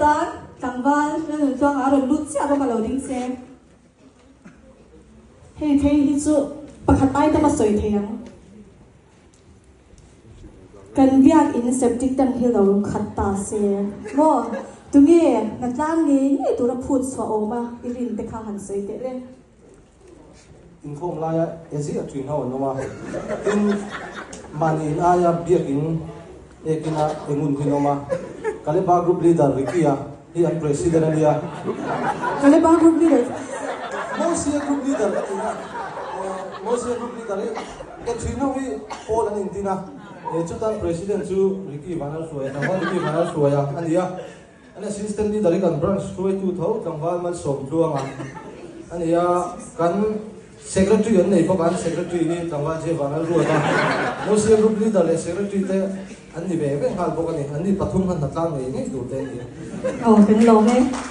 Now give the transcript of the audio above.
atan tlangval Lalnuntluanga a rawn lut chiah bawk a lo ding che. Hei phei hi chu pakhat ai tam a sawi thei ang. Kan biakin septic tank hi lo khat ta se maw? Tunge hnatlang ngei ngei tura phut chhuah awm a i rin te kha han sawi teh le. Inkhawm laia e ziah thin ho an awm a, tin mahni in aia biakin ekina engun hi an awm a, Kaleba Group Leader Ricky-a hi an President a nia. Kaleba Group Leader. Mosia Group Leader ka tih a, Mosia Group Leader hi e thin ho hi pawl an intin a, chutan President chu Ricky Vanlalhruaia, tlangval Ricky Vanlalhruaia a ni a. An assistant leader hi kan branch hruaitu tho tlangval Malsawm Tluanga a ni a, kan secretary an nei bawk a, an secretary hi tlangval Jevan a ruat a, Mosia group leader leh secretary te an ni ve ve nghal bawk a ni, an ni pathum khan hnatlang ngei ngei tur te an ni. Aw kan lawm e.